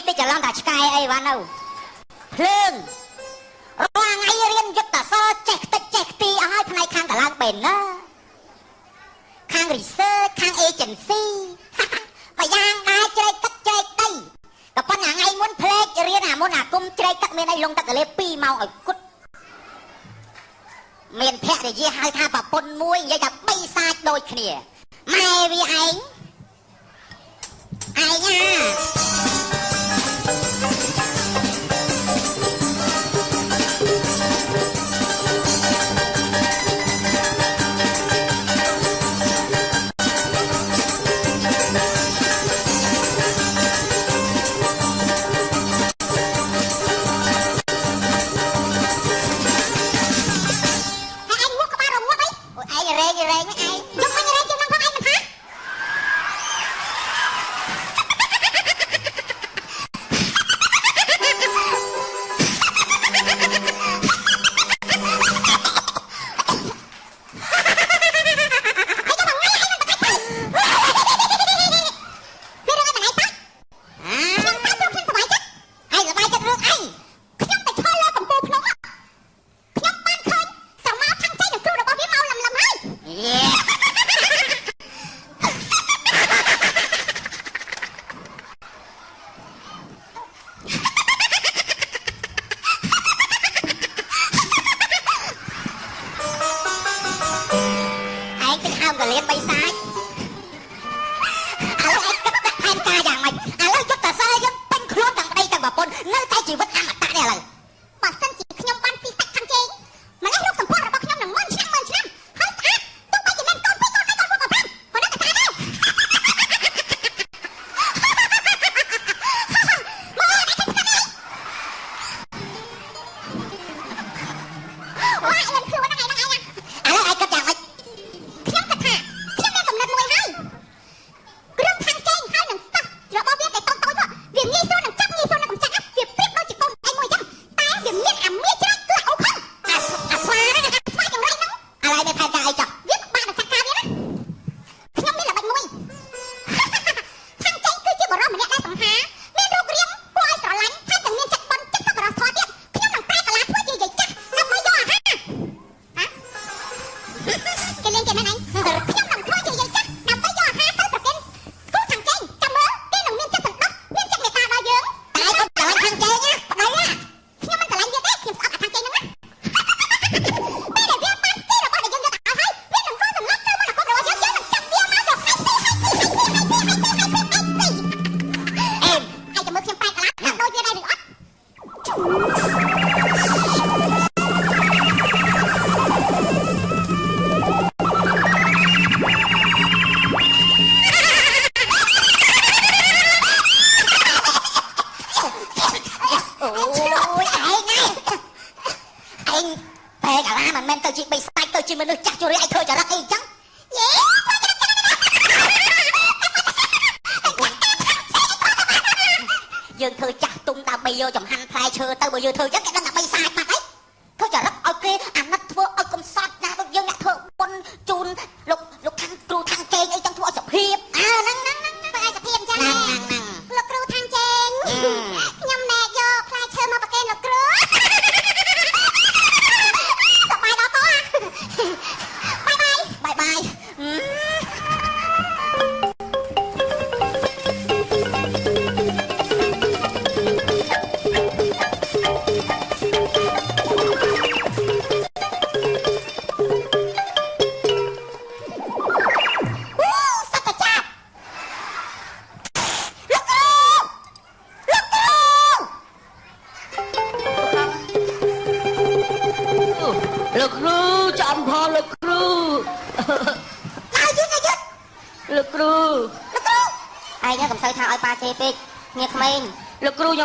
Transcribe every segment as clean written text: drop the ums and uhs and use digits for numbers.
ដូចច្រឡំថាឆ្កែអីវ៉ាន់នៅភ្លើងរាល់ថ្ងៃរៀនយុទ្ធសាស្ត្រចេះខ្ទេចចេះខ្ទីអស់ហើយផ្នែកខាងកឡើងបេណាខាង research ខាង agency បើយ៉ាងដែរជ្រែកទឹកជ្រែកដីក៏ប៉ុន្តែថ្ងៃមុនភ្លេចរៀនអាមុនអាគុំជ្រែកទឹកមានអីលងទឹកទលេ2ម៉ោងឲ្យគត់មានភរិយាហៅថាប្រពន្ធមួយនិយាយថា3សាច់ដូចគ្នាម៉ែវាឯងឯងណា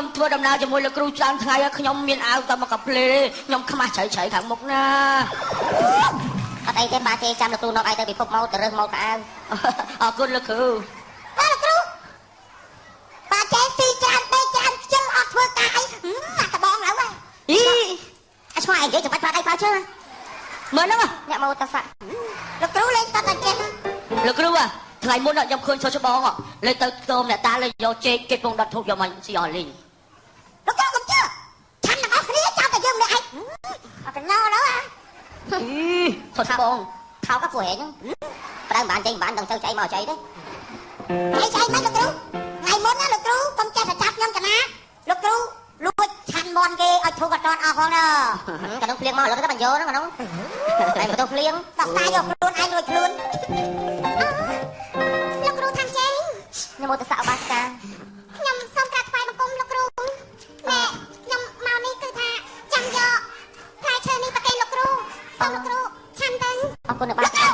ខ្ញុំធ្វើដំណើរជាមួយលោកគ្រូច្រើនថ្ងៃហើយខ្ញុំមានអាវតែមកកាផ្លេខ្ញុំខ្មាស់ជ្រៃៗខាងមុខណាអត់អីទេបាទេចាំលោកគ្រូនាំឯងទៅពិភពមកទៅរើសមកកៅអរគុណលោកគ្រូបាទលោកគ្រូបាចេស៊ីច្រើនពេកច្រើនខ្ជិលអត់ធ្វើការអីអាដបងឡើយអីអាឆ្ងាយឯងនិយាយចាំបាច់បាត់អីបាជើមើលហ្នឹងអ្នកមកតសៈលោកគ្រូលេងតតែចេះលោកគ្រូ ថ្ងៃមុនខ្ញុំឃើញឈើច្បងលេទៅខ្ទមអ្នកតាលេយកចេកគេពងដុតធូបយកមកស៊ីអស់លីង លោកគ្រូកុំជឿឆាន់ទាំងអស់គ្នាចោលតែយើងម្នាក់ឯងអត់កណោដល់ហ៎ ឈើច្បង ថោកពួកហែងហ្នឹងប្រើមិនបានចេញមិនបានដឹងទៅចៃមកចៃទេចៃចៃមិនលោកគ្រូថ្ងៃមុនណាលោកគ្រូកុំចេះតែចាប់ខ្ញុំកណាលោកគ្រូលួចឆាន់មន់គេឲ្យធូបអត់តអស់ផងណាកណ្ដុងភ្លៀងមកលោកទៅបញ្យោហ្នឹងកណ្ដុងតែបន្ទោភ្លៀងដោះស្រាយយកខ្លួនឯងរួចខ្លួនលោកគ្រូថាចេងនមោតសៈបាសិកាខ្ញុំសូមក្រាបថ្វាយបង្គំលោកគ្រូណែខ្ញុំមកនេះគឺថាចាំយកផ្លែឈើនេះប្រគេនលោកគ្រូសូមលោកគ្រូឆាន់ទៅអរគុណបាសិកា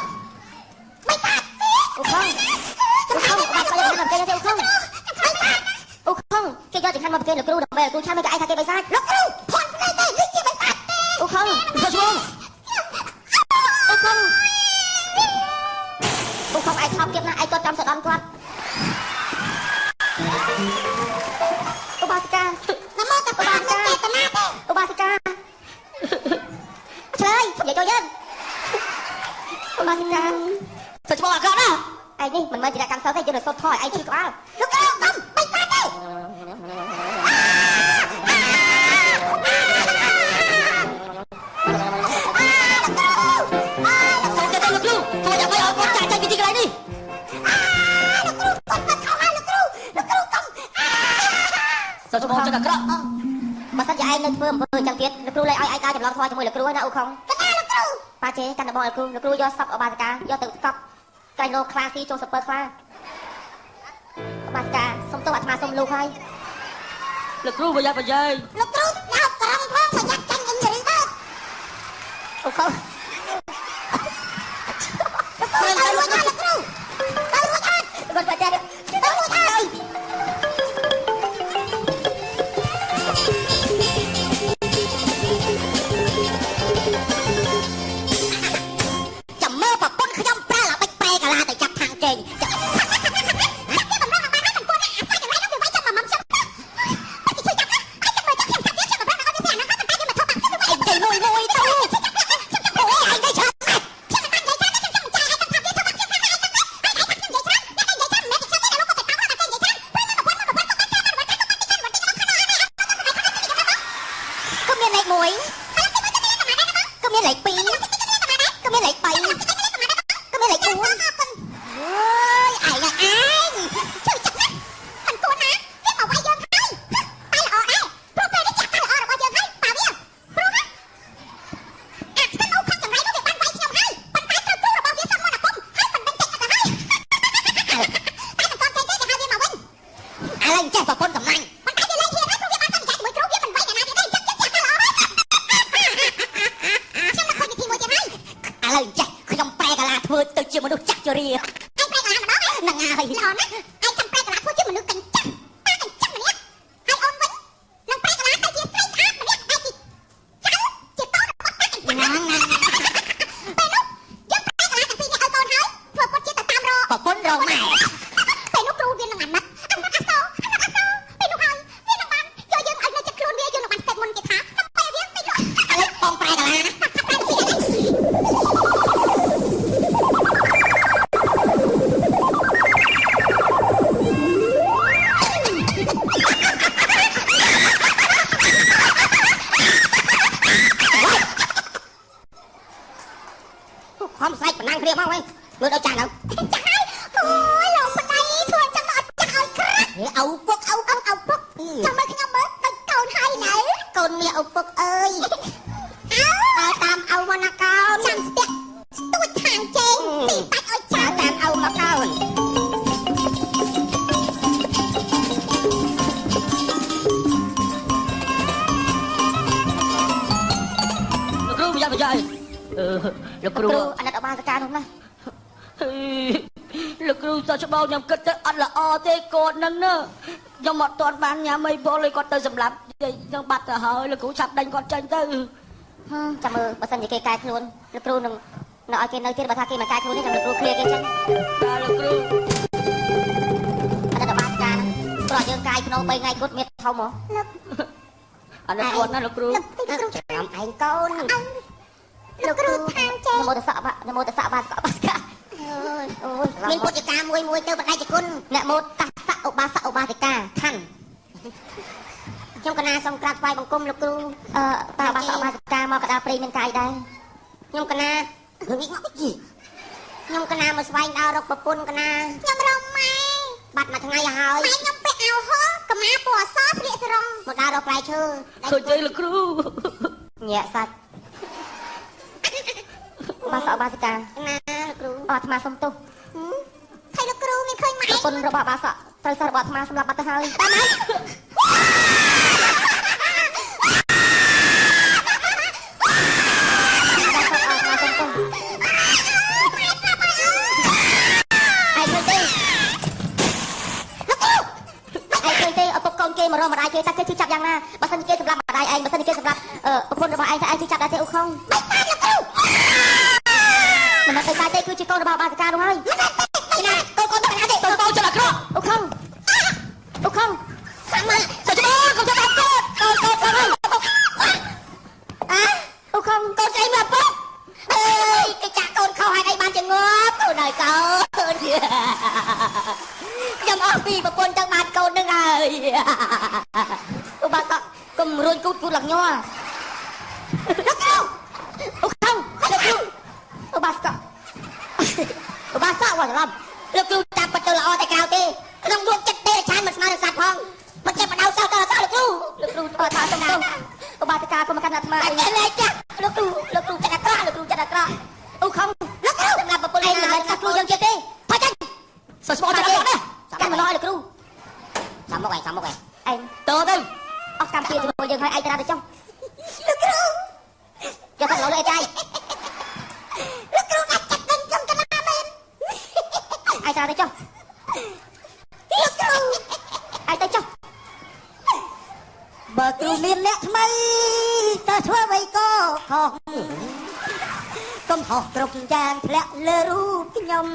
មិនបាត់ អ៊ូខងអ៊ូខងបាត់ទៅមកគេទេអ៊ូខងអ៊ូខងគេយកចង្ហាន់មកប្រគេនលោកគ្រូដើម្បីឲ្យគ្រូឆាន់មិនគេឯងថាគេបិសាច លោកគ្រូភ័ន្តភ្នែកទេនេះជាបិសាចទេ អ៊ូខងឈើច្បងអ៊ូខងអ៊ូខងឯងថប់ទៀតណាឯងគាត់ចាំសដន់គាត់ឧបាសិកា នមោតសៈមានចេតនាទេ ឧបាសិកាឆ្លើយនិយាយចូលយើងឧបាសិកាសច្បងអាក្រក់ណាស់ឯងនេះមិនមែនជាអ្នកកាន់សិលទេយើងទៅសុទ្ធថយឯងឈឺក្បាល លោកគ្រូកុំបិសាចទេ សូមទៅលោកគ្រូធ្វើយ៉ាងម៉េចឲ្យគាត់ចាក់ចេញពីទីកន្លែងនេះ លោកគ្រូគាត់បាត់ខុសហើយលោកគ្រូលោកគ្រូកុំ សច្បងចិត្តអាក្រក់ បើសិនជាឯងនៅធ្វើអំពើអញ្ចឹងទៀតលោកគ្រូលែងឲ្យឯងដើរចម្លងធម៌ជាមួយលោកគ្រូហើយណាអ៊ូខុងកណាលោកគ្រូប៉ាជេកាន់ដបងលោកគ្រូលោកគ្រូយកសពអបាសិកាយកទៅកប់ក្រែងលោខ្លាស៊ីចូលសពើខ្លាអបាសិកាសុំទោសអាត្មាសុំលោកហើយ លោកគ្រូប្រយ័ត្នប្រយែង លោកគ្រូញ៉ាំក្រំផងប្រយ័ត្នចាញ់អ៊ីងរីបើ អ៊ូខុង លោកគ្រូទៅរួចហើយលោកគ្រូទៅរួចហើយ គាត់បាច់ចេះ ទៅរួចហើយចាំមើលប្រពន្ធខ្ញុំប្រើល្បិចប្រែកាឡាទៅចាប់ខាងជេងចាំចាប់គេបំរុងបានហើយមិនគួរអាសាចង្រៃនោះវាវាយចាំមកខ្ញុំបាច់ជួយចាប់ណាឲ្យចាំមើលចាំខ្ញុំចាប់ទៀតខ្ញុំបំរុងឲ្យវាអាហ្នឹងហើយតែយើងមកធ្វើបាក់វាវាយមួយមួយទៅអូយឯងទៅឆាប់ខ្ញុំមិនបាននិយាយច្រើនខ្ញុំចង់ចាយឲ្យតាមថាវាធ្វើបាក់ខ្ញុំថាឲ្យតាមឲ្យខ្ញុំនិយាយច្រើនអ្នកនិយាយច្រើនមិនមែនជាខ្ញុំទេលោកក៏ទៅតោះតែនិយាយច្រើនព្រោះមកប្រពន្ធមកប្រពន្ធក៏បានច្រើនមកប្រពន្ធក៏បានច្រើនមកក៏មានលេខ1ក៏មានលេខ2ក៏មានលេខ3ក៏មានលេខ4អើយឯងឯងជួយចាប់ណាមិនគួរណាវាមកវាយយើងហើយតែល្អដែរព្រោះពេលនេះចាក់តែល្អរបស់យើងហើយប៉ាវាព្រោះណាអាសិនអូខំចង្រៃនោះវាបានវាយខ្ញុំហើយប៉ុន្តែត្រូវគ្រូរបស់វាសុំមកអាគុំហើយមិនដឹងចេញអត់ទៅហើយតែមិនទាន់ចេញទេគេហៅវាមកវិញឥឡូវចេះប្រពន្ធកំឡាញ់ប៉ុន្តែវាលែងហ៊ានហើយព្រោះវាបានសន្យាជាមួយគ្រូវាមិនវាយអ្នកណាទៀតទេចឹងយើងចាក់តែល្អហើយខ្ញុំនឹកឃើញវិធីមួយទៀតហើយឥឡូវចេះខ្ញុំប្រែកាឡាធ្វើទៅជាមនុស្សចាស់ជរាឯងប្រែកាឡាម្ដងហ្នឹងហើយល្អណាស់ឯងចាំប្រែកាឡាធ្វើជាមនុស្សកញ្ចក់ប៉ាកញ្ចក់ម្នាក់ហើយអូនវិញនឹងប្រែកាឡាទៅជាស្រីស្អាតម្នាក់ដែលជាចៅជាកូនរបស់ប៉ាកញ្ចក់ហ្នឹងពេលនោះយើងប្រែកាឡាទាំងពីរនេះឲ្យកូនហើយធ្វើពុតជាទៅតាមរកប្រពន្ធរកម៉ែពេលនោះគ្រូវានឹងអាណិតអាណិតអាសោអាណិតអាសោពេលនោះហើយវានឹងបានយកយើងឲ្យនៅចិត្តខ្លួនវាយើងនឹងបានសេពមុនគេថាដើម្បីវាពេលនោះឥឡូវបងប្រែកាឡាណាប្រែពីខំស្រែកប៉ុណ្ណាំងគ្នាមកវិញមើលដល់ចាស់នៅចាស់ហើយអូយលោកប្តីធ្វើអញ្ចឹងអត់ចាស់ឲ្យក្រាក់ឪពុកឪឪឪពុកចាំមើលខ្ញុំមើលដូចកូនហើយនៅកូនមាសឪពុកអើយអើតាមឪមកណាកូនចាំស្ទាក់ស្ទួចខាងជេងទីបាច់ឲ្យចាស់តាមឪមកកូន លោកគ្រូប្រយ័ត្នប្រយែងលោកគ្រូ គ្រូអាណិតអបាសិកានោះណា លោកគ្រូសោះច្បងខ្ញុំគិតទៅអត់ល្អទេគាត់នឹងណាខ្ញុំអត់ទាន់បានញ៉ាំអីផងលេគាត់ទៅសម្លាប់ខ្ញុំបាត់ទៅហើយលោកគ្រូឆាប់ដេញគាត់ចេញទៅ ចាំមើលបើសិនជាគេកែខ្លួនលោកគ្រូនឹងនៅឲ្យគេនៅទៀតបើថាគេមិនកែខ្លួនទេចាំលោកគ្រូឃ្លាគេចេញ បាទលោកគ្រូ អាណិតអបាសិកាហ្នឹងព្រោះយើងកាយភ្នោ3ថ្ងៃគត់មានធំហ៎លោក អាណិតគាត់ណាលោកគ្រូ ចាំឯងកូនលោកគ្រូខាងចេនមោតសៈបានមោតសៈបាសកបាសិកា អូយ មានពុទ្ធិកាមួយមួយទៅបដិជគុណអ្នកមោតសៈឧបាសកឧបាសិកាខណ្ឌខ្ញុំកណាសូមក្រាបថ្វាយបង្គំលោកគ្រូអឺតាបាសកបាសិកាមកកដាព្រៃមានកាយដែរខ្ញុំកណារឿងនេះមកជីខ្ញុំកណាមកស្វែងដល់រកប្រពន្ធកណាខ្ញុំរកម៉ែបាត់មួយថ្ងៃហើយម៉ែខ្ញុំពាក់អាវហោកមាពណ៌សស្លៀកសរងមកដល់រកផ្លែឈើ ឃើញទេលោកគ្រូ ញាក់សាច់បាសកបាសិកា ណាលោកគ្រូ អអាត្មាសុំទោស ហើយលោកគ្រូមានឃើញម៉ែ ប្រពន្ធរបស់បាសកត្រូវសិស្សរបស់អាត្មាសម្លាប់បាត់ទៅហើយ តាមហើយ បាសកអាត្មាសុំទោសឯងឃើញទេ លោកគ្រូ ឯងឃើញទេឪពុកកូនគេមករកម្ដាយគេតើគេជឿចាប់យ៉ាងណាបើសិនគេសម្លាប់ម្ដាយឯងបើសិនគេសម្លាប់ប្រពន្ធរបស់ឯងតើឯងជឿចាប់ដែរទេអ៊ូខុង មិនបានលោកគ្រូ មិនមែនតែទេគឺជាកូនរបស់បាសិកានោះហើយ មិនមែនទេណាកូនកូនទៅណាទេ ទៅបងចិត្តអាក្រក់ អ៊ូខុងអ៊ូខុង សាមក ទៅច្បងកុំចាប់កូនកូនកូនកូន អា អ៊ូខុង កូនស្អីមកពុកអើយគេចាក់កូនខុសហើយអីបានជាងាប់កូនហើយកូនខ្ញុំអស់ពីប្រពន្ធទៅបានកូននឹងហើយ ឧបាសកកុំរួញគូតគូតឡើងញ័រ លោកគ្រូ អ៊ូខុង លោកគ្រូ ឧបាសកឧបាសកវ៉ាច្រឡំ លោកគ្រូតាមពិតទៅល្អតែក្រៅទេក្នុងដួងចិត្តទេឆានមិនស្មើនឹងសត្វផងមិនចេះបដៅសោះទៅអសលោកគ្រូ លោកគ្រូអត់ថាសុំទោសឧបាសិកាកុំមកកាន់អាត្មា អីលេចាលោកគ្រូលោកគ្រូចិត្តអាក្រក់លោកគ្រូចិត្តអាក្រក់ អ៊ូខុង លោកគ្រូ សម្រាប់ប្រពន្ធឯងមិនមែនគ្រូយើងទៀតទេ ផាច់ សស្មោចិត្តអាក្រក់ណា កាន់មកលោកគ្រូ សាមុកឯងសាមុកឯង ឯង តទៅ អស់កម្មពៀជាមួយយើងហើយឯងទៅណាទៅចុះ លោកគ្រូ យកទៅលើអីចាយ លោកគ្រូដាច់ចិត្តនឹងខ្ញុំកណាមែន ឯងទៅណាទៅចុះ លោកគ្រូ ឯងទៅចុះ បើគ្រូមានអ្នកថ្មីតើធ្វើអ្វីក៏ខុសកុំហោះគ្រប់យ៉ាងធ្លាក់លើរូបខ្ញុំ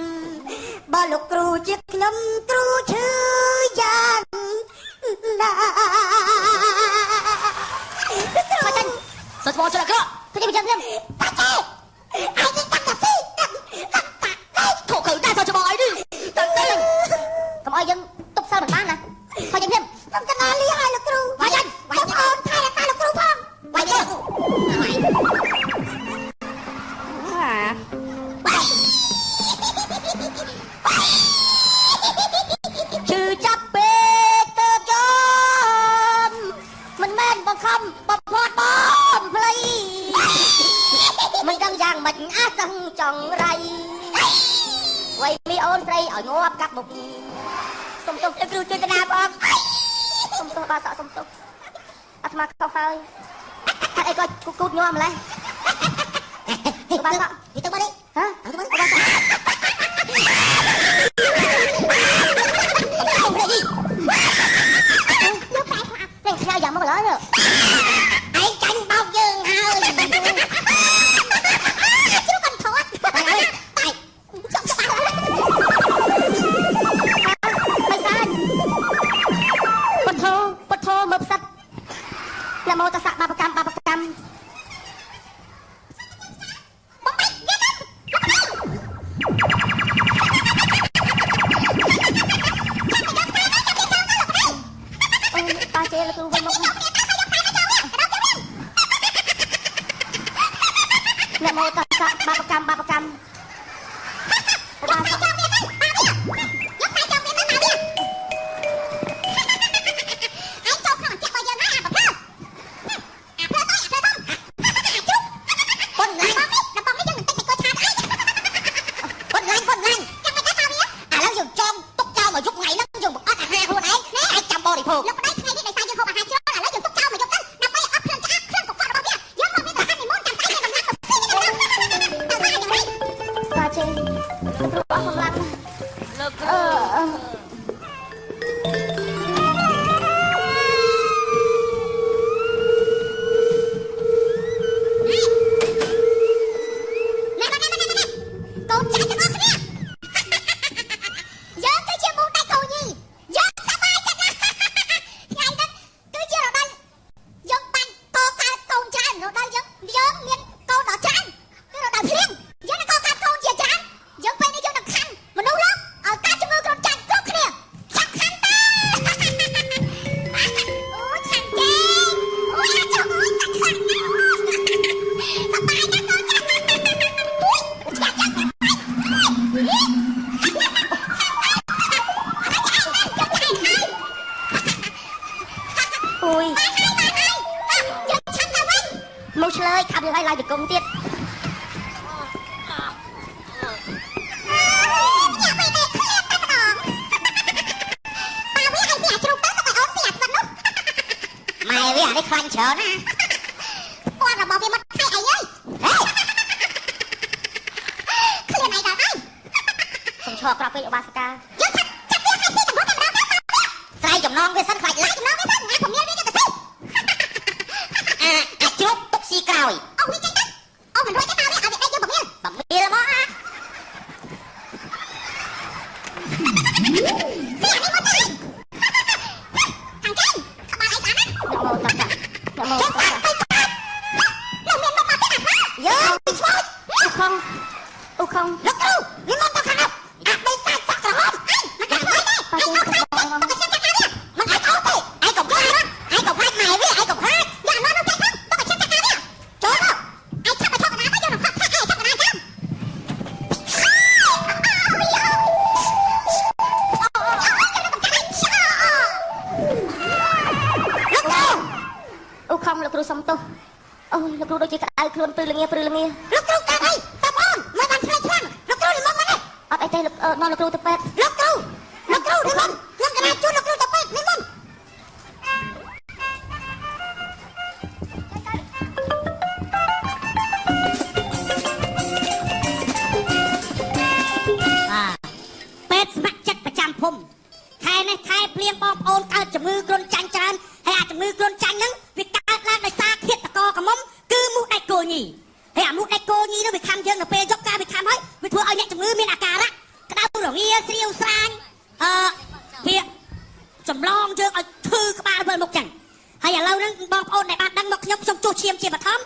បើលោកគ្រូជាខ្ញុំគ្រូឈឺយ៉ាងណាលោកគ្រូ មកចាញ់ សស្មោចិត្តអាក្រក់ ទៅខ្ញុំខ្ញុំ តាចេឯងនេះតាំងតាស៊ីតាំងតាតា ខុសខើដែរសច្បងអីនេះទៅទៅ កុំឲ្យយើងទប់សិលមិនបានណាហើយខ្ញុំខ្ញុំ ខ្ញុំកណាលីឲ្យលោកគ្រូ វាយ វាយអូនថែរក្សាលោកគ្រូផង វាយទៅ ឈឺចាប់ពេកទៅយមមិនមែនបង្ខំបំផាត់បំភ្លៃ មិនដឹងយ៉ាងម៉េចអាសឹងចង់រៃវៃមីអូនស្រីឲ្យងាប់កាប់មុខសុំទោស លោកគ្រូជួយកណាបង សុំទោសបាសកសុំទោសអាត្មាខុសហើយហេតុអីក៏គូតញ័រម្លេះបាសក នេះទៅមកនេះ ហ៎ ទៅមកបាសកយកតែ នឹងខ្ញៅយ៉ាងមកឡើយ ឯងចាញ់បោកយើងហើយជ្រុកកន្ធត់តែចង់ច្បាស់ មិនសាញពុទ្ធោពុទ្ធោមើលផ្សិតនមោតសៈបាបកម្មបាបកម្ម បំពេញយកទៅ អូយតាចេលោកគ្រូវិញមកនមោតសៈបាបកម្មបាបកម្មបាសក យកតែចង់វាទៅមកវាឯងចូលក្នុងអន្ទាក់របស់យើងហើយអាប្រភើអាភ្លើតូចអាភ្លើធំអាជ្រូក ប៉ុនឡាញ បងនេះដល់បងនេះយើងមិនតិចតែកូនឆាស្អី ប៉ុនឡាញប៉ុនឡាញ ចាំមិនដែរមកវា ឥឡូវយើងចងទុកចោលមកយប់ថ្ងៃហ្នឹងយើងបង្អត់អាហារខ្លួនឯងឯងចាំបរិភោគ លោកប្តីថ្ងៃនេះដោយសារយើងហូបអាហារច្រើនឥឡូវយើងទុកចោលមកយប់ទៅដើម្បីអត់ភ្លើងឆ្អាបភ្លើងកខ្វក់របស់វាយើងមកវាទៅហាត់និមន្តចាំស្អីគេកំណាត់ទៅស៊ីនេះទៅថាយ៉ាងនេះ តាចេគ្រូអស់កម្លាំង លោកគ្រូ ឡាយទៅគុំទៀតយ៉ាប់ទៅឃ្លាតតែម្ដងប៉ាវាឲ្យស៊ីអាជ្រូកទៅទៅឲ្យអូនស៊ីអាស្វិតនោះម៉ែវាអានេះខ្លាញ់ច្រើនណាពណ៌របស់វាមកថៃអីអើយហេឃ្លានអីដល់ហើយកុំឈរក្រក់ពេកឧបាសិកាយើងឆាប់ចាប់វាឲ្យស៊ីទាំងរត់តែម្ដងទៅស្រ័យចំណងវាសិនខ្លាចឡាយចំណងវាសិនណាពមៀលវាយកទៅស៊ីអាជ្រូកទុកស៊ីក្រោយអូវាចេញទៅអូមិនរួចទេប៉ាវាឲ្យវាដេកយើងពមៀលពមៀលមកអាស៊ីអានេះមកទៅខាងគេក្បាលអីស្អាតណាមោតតមោចុះទៅកាត់លោកមានមកមកទៀតអាយើពីឆ្លោចអ៊ូខងអ៊ូខងលោកគ្រូនិមន្តទៅខាងនោះអាបីសាច់សក់ក្រហមអីមិនអាចអីទេអីអត់ខ្លាចទេខ្ញុំចាប់វាមិនអាចអត់ទេឯងកុំខ្លាចឯងកុំខ្លាចម៉ែវាឯងកុំខ្លាចយ៉ាមកនោះចេញទៅទៅខ្ញុំចាប់វាចូលមកឯងឆាប់ទៅឆក់កណាទៅយកនឹងហត់ឆាប់ឯងឆាប់កណាចាំ អ៊ូខំលោកគ្រូសុំទោសអូយលោកគ្រូដូចជាក្តៅខ្លួនព្រឺល្ងាព្រឺល្ងាលោកគ្រូកើតអីតបអូនមកបានឆ្លើយឆ្លាំងលោកគ្រូនិមន្តមកនេះអត់អីទេលោកនាំលោកគ្រូទៅពេទ្យលោកគ្រូលោកគ្រូនិមន្តខ្ញុំកណាជូនលោកគ្រូទៅពេទ្យនិមន្តពេទ្យស្ម័គ្រចិត្តប្រចាំភូមិខែនេះខែភ្លៀងបងប្អូនកើតជំងឺគ្រុនចាញ់ច្រើនហើយអាជំងឺគ្រុនចាញ់ហ្នឹងវាកើតឡើងដោយសារធាតុតកក្រមុំគឺមូសដែកគោញីហើយអាមូសដែកគោញីនោះវាខំយើងនៅពេលយប់ការវាខំហើយវាធ្វើឲ្យអ្នកជំងឺមានអាការៈក្តៅរងាស្រាវស្រាញវាចម្លងយើងឲ្យឈឺក្បាលវិលមុខចឹងហើយឥឡូវហ្នឹងបងប្អូនដែលបានដឹងមកខ្ញុំខ្ញុំជួសឈាមជាបឋម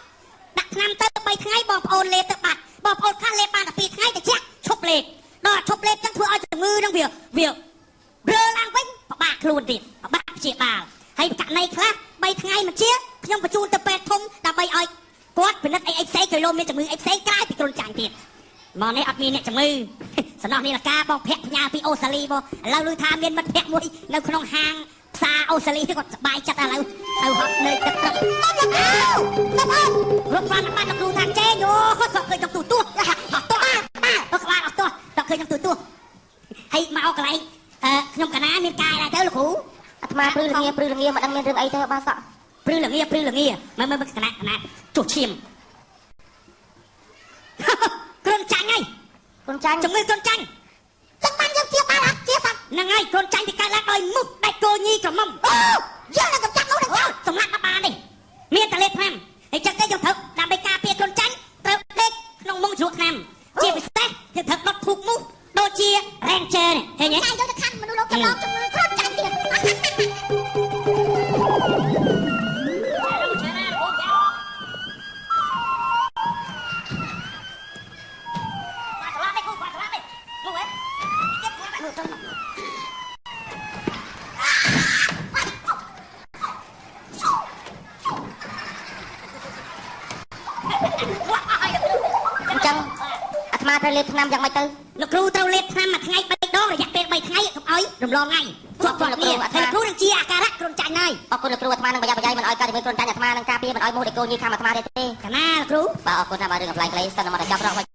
ដាក់ថ្នាំទៅ3ថ្ងៃបងប្អូនលេបទៅបាត់បងប្អូនខ្លះលេបបានតែ2ថ្ងៃទៅជាក់ឈប់លេបដល់ឈប់លេបចឹងធ្វើឲ្យជំងឺហ្នឹងវារើឡើងវិញពិបាកខ្លួនទៀតពិបាកព្យាបាលហើយករណីខ្លះ3ថ្ងៃមិនជាខ្ញុំបញ្ជូនទៅពេទ្យធំដើម្បីឲ្យគាត់ពិនិត្យអីអីផ្សេងគេលោមានជំងឺអីផ្សេងក្រៅពីគ្រុនចាញ់ទៀតមកនេះអត់មានអ្នកជំងឺសំណោះនេះលកាបងភ័ក្រផ្ញើពីអូស្ត្រាលីបងឥឡូវឮថាមានមិត្តភ័ក្តិមួយនៅក្នុងហាងផ្សារអូស្ត្រាលីគាត់សប្បាយចិត្តឥឡូវទៅហត់នៅទឹកស្រុកលោកគ្រូលោកអូនរត់បានបានលោកគ្រូថាចេយោគាត់ឃើញក្នុងទូទស្សន៍អត់ទោះបាទក្បាលអត់ទោះដល់ឃើញក្នុងទូទស្សន៍ហើយមកកន្លែងខ្ញុំកណាមានកាយដែរទៅលោកគ្រូអាត្មាព្រឺល្ងាព្រឺល្ងាមិនដឹងមានរឿងអីទេបាសក់ព្រឺល្ងាព្រឺល្ងាមើលមើលកណាកណាចុះឈាមគ្រុនចាញ់ហើយគ្រុនចាញ់ជំងឺគ្រុនចាញ់ចឹងបានយើងជាបានអត់ជាសត្វហ្នឹងហើយគ្រុនចាញ់វាកើតឡើងដោយមូសដែកគោញីក្រមុំអូយើងនឹងកំចាត់មូសនឹងចោលសម្លាប់បានទេមានតែលេបថ្នាំហើយចឹងទេយើងត្រូវដើម្បីការពារគ្រុនចាញ់ត្រូវដេកក្នុងមុងជ្រក់ថ្នាំជាពិសេសយើងត្រូវដុតធូបមូសដូចជា Ranger នេះឃើញទេចាយកទៅខាត់មនុស្សលោកចម្លងជំងឺគ្រុនចាញ់ទៀត អញ្ចឹងអាត្មាត្រូវលេបថ្នាំយ៉ាងម៉េចទៅលោកគ្រូត្រូវលេបថ្នាំមួយថ្ងៃ3ដងរយៈពេល3ថ្ងៃកុំឲ្យរំលងថ្ងៃជាប់ជាប់គ្នាហើយលោកគ្រូនឹងជាអាការៈគ្រុនចាញ់ហើយអរគុណលោកគ្រូអាត្មានឹងប្រយ័ត្នប្រយែងមិនឲ្យកើតជំងឺគ្រុនចាញ់អាត្មានឹងការពារមិនឲ្យមូសដែកគោញីខាំអាត្មាទេទេកណាលោកគ្រូបាទអរគុណណាស់បាទរឿងកំប្លែងខ្លីសិនមកដល់ចប់រក